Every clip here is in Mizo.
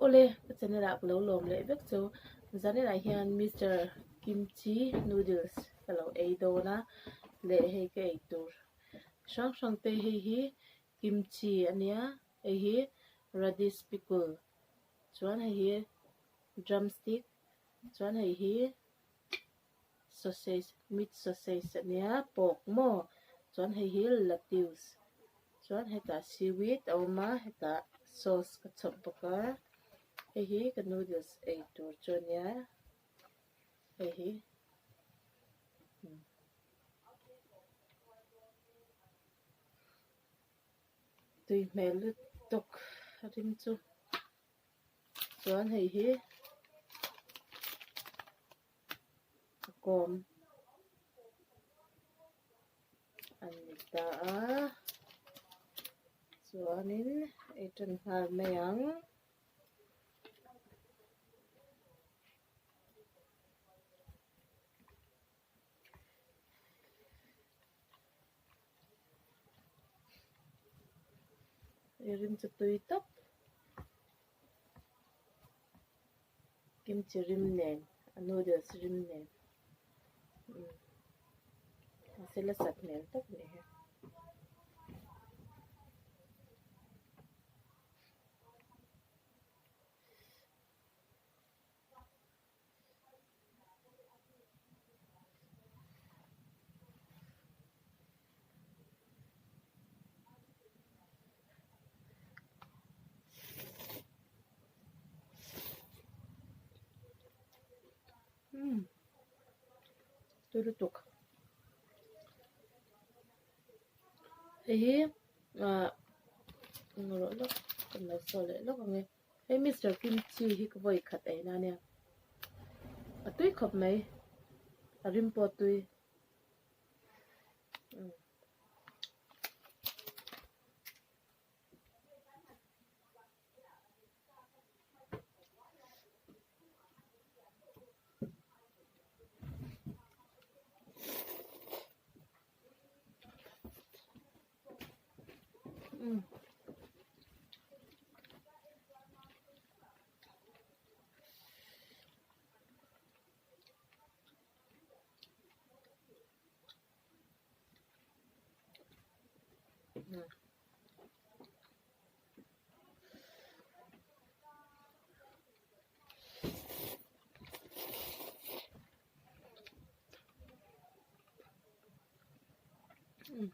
Awle, ka channel ah ka lo lawm leh vek chu. Zanin ah hian Mister Kimchi Noodles ka lo ei dawn a, leh hei ka ei tur hrang hrang te hei hi kimchi a nia, hei hi radish pickle, chuan hei hi drumstick, chuan hei hi sausage meat sausage a nia pork maw chuan hei hi lettuce chuan hetah seaweed a awm a hetah sauce ka chhawp bawk a hei hi ka noodles ei tur chu a nia hei hi tui hmel lutuk a rim chu. Chuan hei hi a kawm a ni ta a chuanin ei tan nghal mai ang. I rim chu tui tawp kimchi rim nen a noodles rim nen umm mahse la sat hmel tak a ni hi. Umm tui lutuk hei hi ah englo lawk kan lo sawi leh lawk ang e. Hei Mister Kimchi hi ka vawi khat ei na nia. A tui khawp mai. A rim pawh a tui. Umm. Umm. Umm.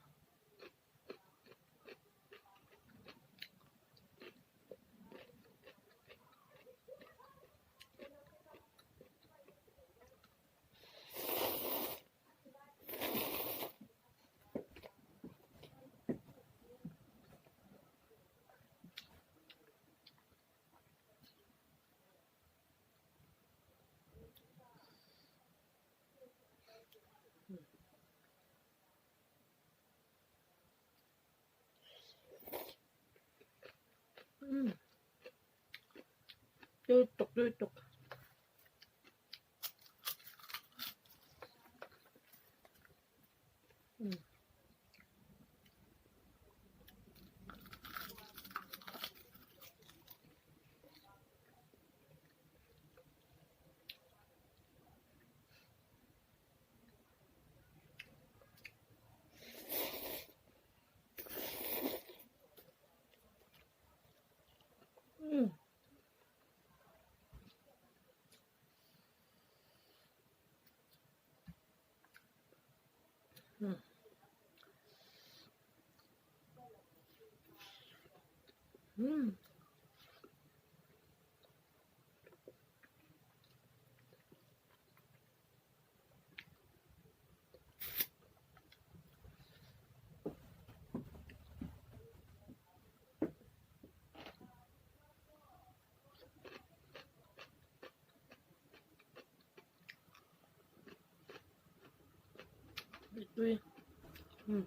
Umm tui tuk tui tuk. Umm. Umm. Umm. Umm. Tui. Umm.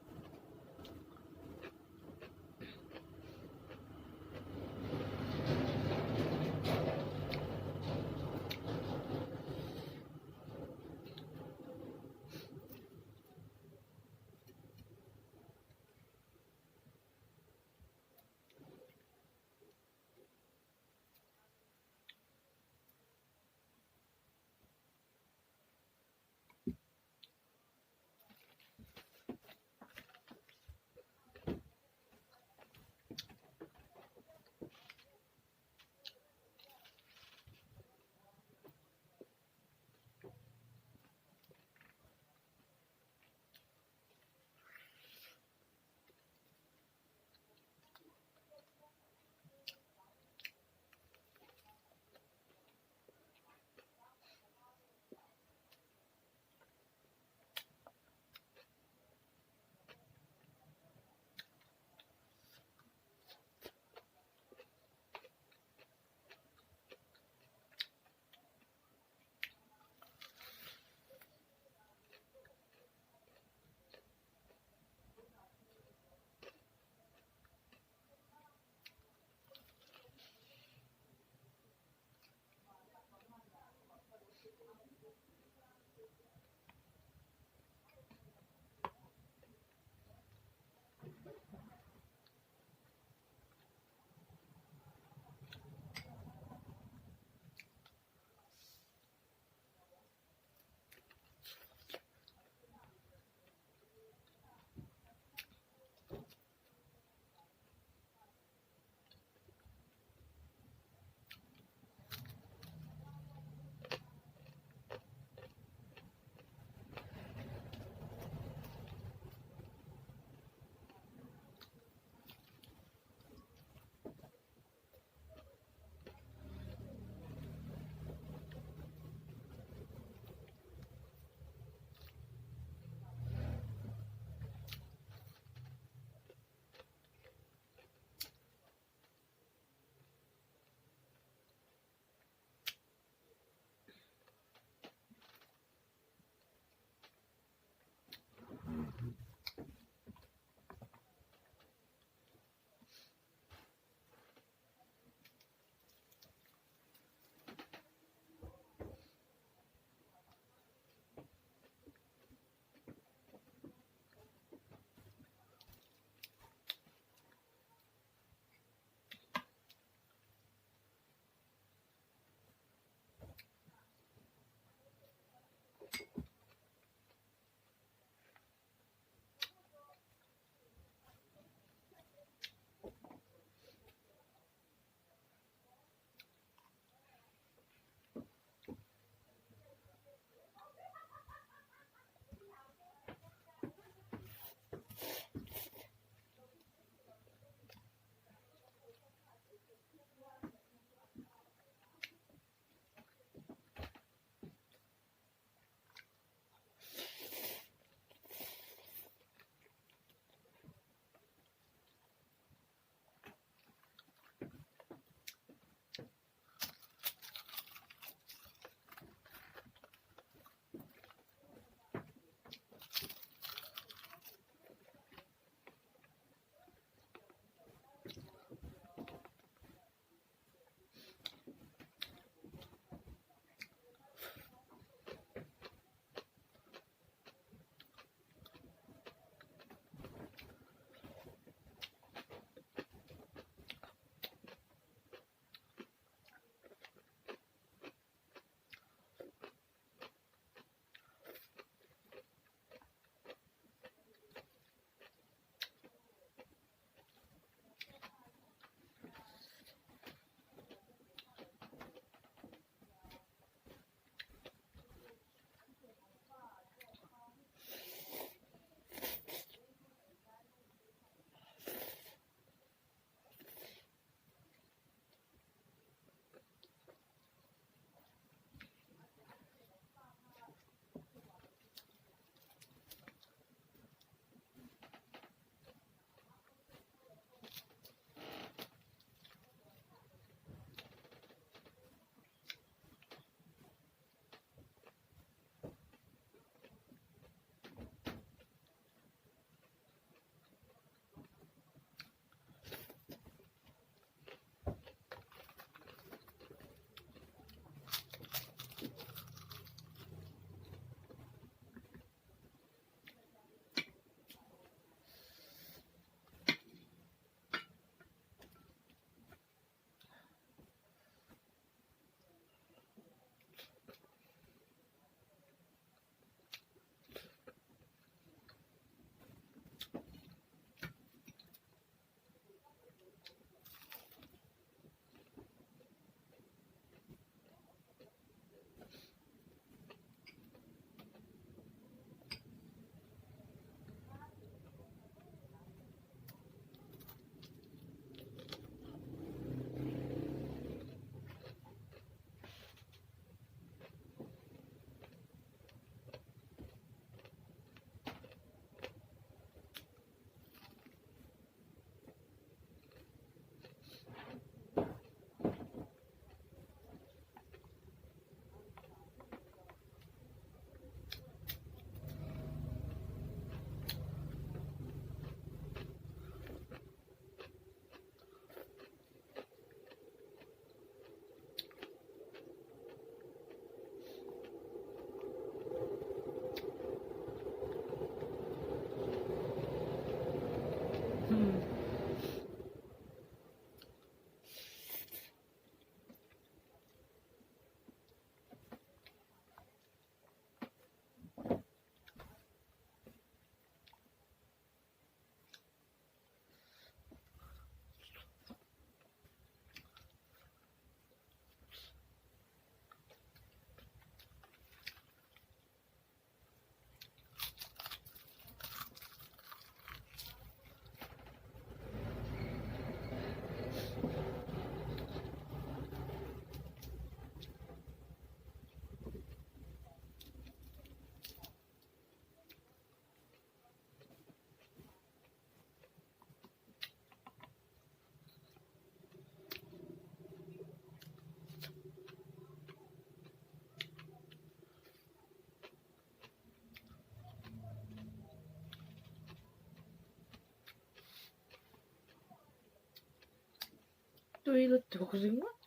Tui lutuk ringawt.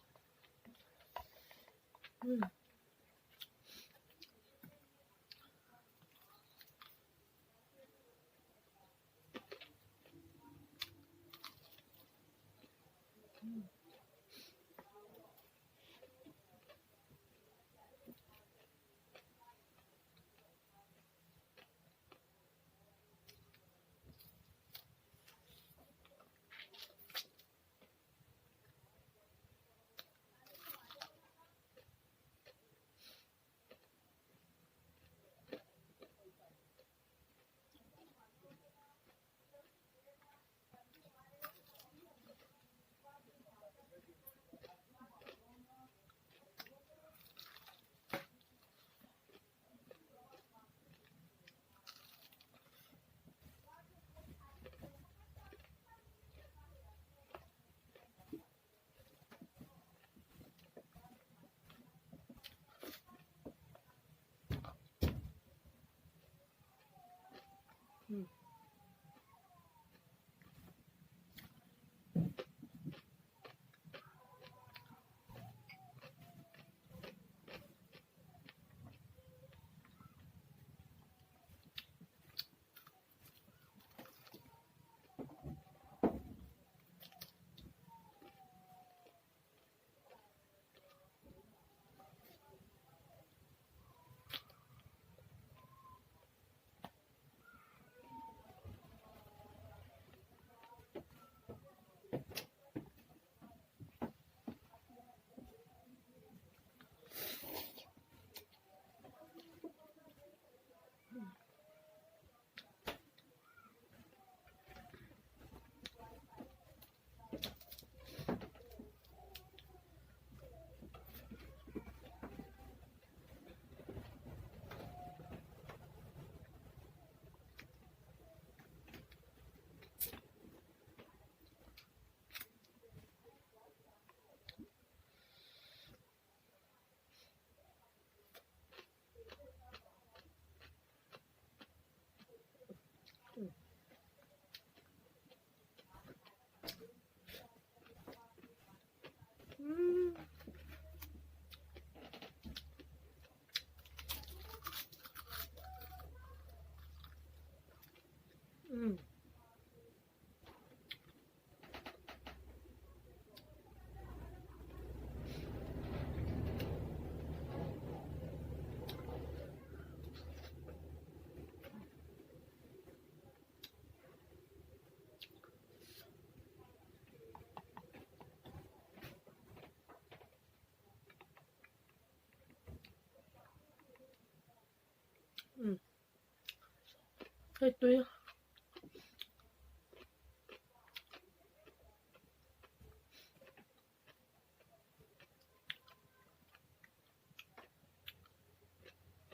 Umm. Hei tui.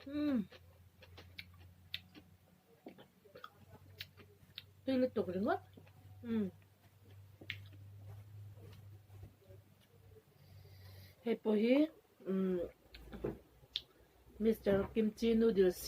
Umm. Tui lutuk ringawt. Umm. Hei pawh hi umm Mister Kimchi noodles.